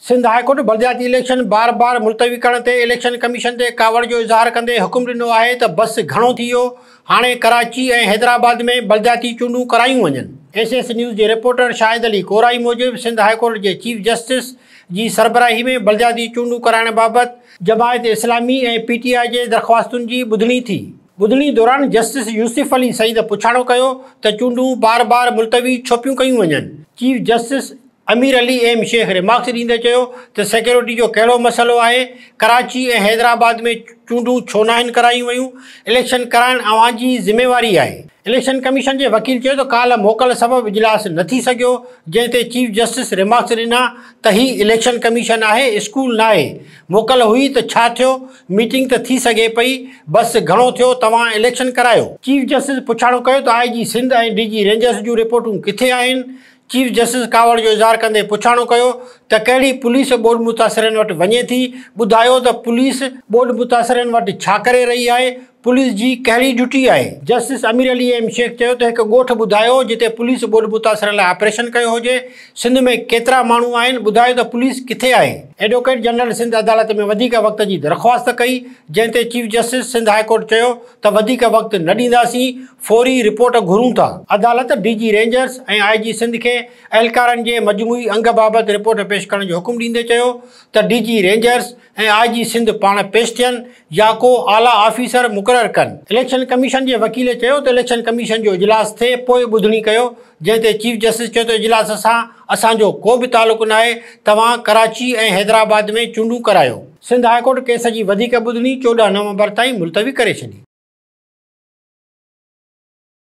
Sindh high court بلدياتي election بار بار ملتوي ڪرڻ تي اليڪشن ڪميشن تي ڪاوڙ جو اظهار ڪندي حڪم ڏنو آهي ته بس گهڻو ٿي ويو، هاڻي ڪراچي ۽ حيدرآباد ۾ بلدياتي چونڊون ڪرايون وڃن. ايس ايس نيوز جي رپورٽر شاهد علي ڪورائي موجب سنڌ هاء ڪورٽ جي چيف جسٽس جي سربراهي ۾ بلدياتي چونڊون ڪرائڻ بابت جماعت اسلامي ۽ پي ٽي آء جي درخواستن جي ٻڌڻي ٿي. ٻڌڻي دوران جسٽس يوسف علي سعيد پڇاڻو ڪيو ته چونڊون بار بار ملتوي ڇو پيون ڪيون وڃن؟ Chief justice Amir Ali M Shaikh remarks ڏيندي چيو ته سيڪيورٽي جو ڪهڙو مسئلو آهي، ڪراچي ۽ حيدرآباد ۾ چونڊون ڇو ناهن ڪرايون ويون، اليڪشن ڪرائڻ اوهان جي ذميواري آهي. اليڪشن ڪميشن جي وڪيل چيو ته ڪالهه موڪل سبب اجلاس نه ٿي سگهيو، جنهن تي چيف جسٽس ريمارڪس ڏنا ته هي اليڪشن ڪميشن آهي، اسڪول ناهي، موڪل هئي ته ڇا ٿيو، ميٽنگ ته ٿي سگهي پئي، بس گهڻو ٿيو توهان اليڪشن ڪرايو. چيف جسٽس پڇاڻو ڪيو ته آء جي سنڌ ۽ ڊي جي رينجرز جون رپورٽون ڪٿي آهن، چيف جسٽس ڪاوڙ جو اظهار ڪندي پڇاڻو ڪيو ته ڪهڙي پوليس ٻوڏ متاثرين وٽ وڃي ٿي، ٻڌايو ته پوليس ٻوڏ متاثرين وٽ ڇا ڪري رهي آهي، پوليس جي ڪهڙي ڊيوٽي آهي؟ جسٽس امير علي ايم شيخ چيو ته هڪ ڳوٺ ٻڌايو جتي پوليس ٻوڏ متاثرن لاء آپريشن ڪيو هجي، سنڌ ۾ ڪيترا ماڻهو آهن، ٻڌايو ته پوليس ڪٿي آهي؟ ايڊووڪيٽ جنرل سنڌ عدالت ۾ وڌيڪ وقت جي درخواست ڪئي، جنهن تي chief justice Sindh high court چيو ته وڌيڪ وقت نه ڏينداسين، فوري رپورٽ گهرون ٿا. عدالت D G rangers ۽ I G Sindh کي اهلڪارن جي مجموعي انگ بابت رپورٽ پيش ڪرڻ جو حڪم ڏيندي چيو ته D G rangers ۽ I G Sindh پاڻ پيش ٿين يا ڪو اعليٰ آفيسر مقرر ڪن. اليڪشن ڪميشن جي وڪيل چيو ته اليڪشن ڪميشن جو اجلاس ٿئي پوء ٻڌڻي ڪيو، جنهن تي چيف جسٽس چيو ته اجلاس سان اسان جو ڪو به تعلق ناهي، توهان ڪراچي ۽ حيدرآباد ۾ چونڊون ڪرايو. سنڌ هاء ڪورٽ ڪيس جي وڌيڪ ٻڌڻي 14 نومبر تائين ملتوي ڪري ڇڏي.